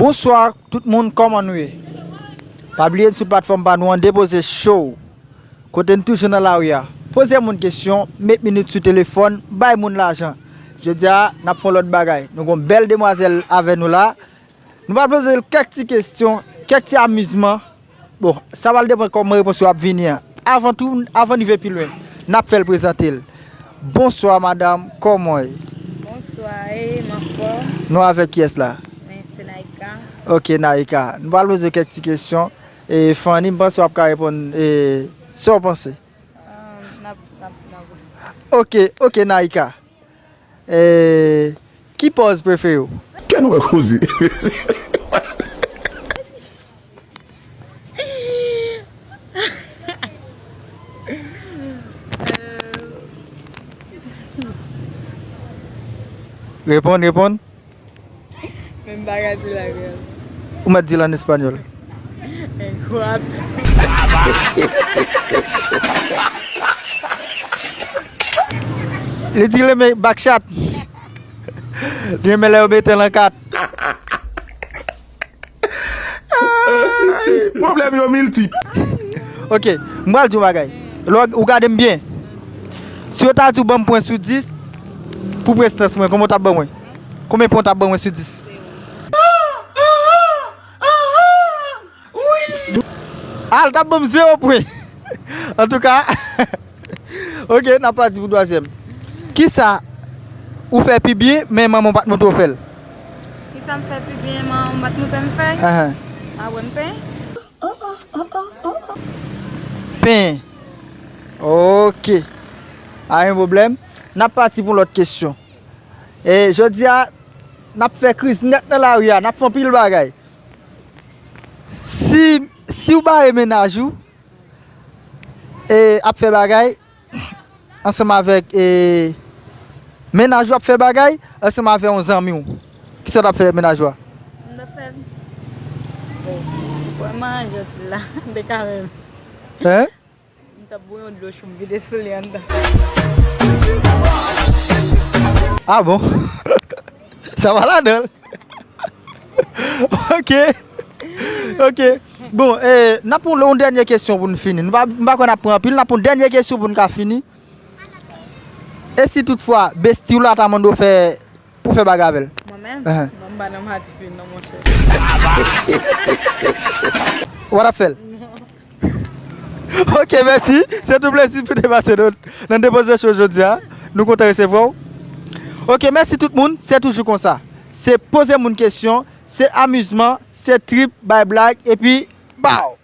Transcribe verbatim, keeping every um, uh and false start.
Bonswa tout moun, kòman nou ye? Pa bliye n sou platfòm pa nou an, Depoze Show. Kote n toujou nan lari a. Poze moun kesyon, met minit sou telefòn, bay moun lajan. Jodi a, n ap fè yon lòt bagay. Nou gon bèl demwazèl avè nou la. Nou pral poze l kèk ti kesyon, kèk ti amizman. Bon, sa pral depann kòman repons yo ap vini an. Avan tou, avan n rive pi lwen, n ap fè l prezante l. Bonswa madanm, kòman w ye? Bonswa, e, m anfòm. Nou avèk kiyès la? Men se Naïka. Ok, Naïka. Nou pral poze w kèk ti kesyon. E, Fanny, m panse w ap ka reponn, e, sa w panse? Ah, n ap, n ap, n ap. Ok, ok, Naïka. E, ki pòz prefere w? Kè nou wè koze. Reponn, reponn. Menm bagay pou la, girl. Ou mèt di l an espanyòl. En cuatro. Li di l renmen bakchat. Li renmen lè yo mete l an kat. Pwoblèm yo miltip. Ok, m pral di w yon bagay. Lè w, ou gade m byen. Si yo ta di w ban m pwen sou dis pou prestans mwen, konbyen w t ap ban mwen? Konbyen pwen w t ap ban mwen sou dis? Ah, l t ap ban m zewo pwen. Antouka, ok, n ap pati pou twazyèm. Kisa ou fè pi byen, men manman w pa t montre w fè l? Kisa m fè pi byen, manman m pa t montre m fè? Ahan. Aprann penyen. Penyen. Ok. Pa gen pwoblèm. N ap pati pou lòt kesyon. E jodi a, n ap fè kriz nèt nan lari a, n ap fè anpil bagay. Si, si w bare mennaj ou, e, ap fè bagay ansanm avèk, e, mennaj ou ap fè bagay ansanm avèk yon zanmi w, kisa w t ap fè mennaj ou a? M t ap fè l. Bon, si pou manje jodi la, m te ka menm. Hein? M t ap bwè yon dlo cho, m vide sou li anndan. Ah bon? Sa pa ladan l. Ok. Ok. Bon, eh, n ap pran yon dènye kesyon pou n fini. Nou pa, m pa kwè n ap pran anpil, n ap pran yon dènye kesyon pou n ka fini. E si toutfwa, besti w la ta mande w fè pou fè bagay avè l? Mwen menm? Ahan. Non, m pa nan matis li non, monchè. Ou pa t ap fè l? Non. Ok, mèsi. Se tou plezi pou te pase nou nan Depoze Show jodi a. Nou kontan resevwa w. Ok, mèsi tout moun. Se toujou konsa. Se poze moun kesyon, se amizman, se trip, bay blag, epi baw!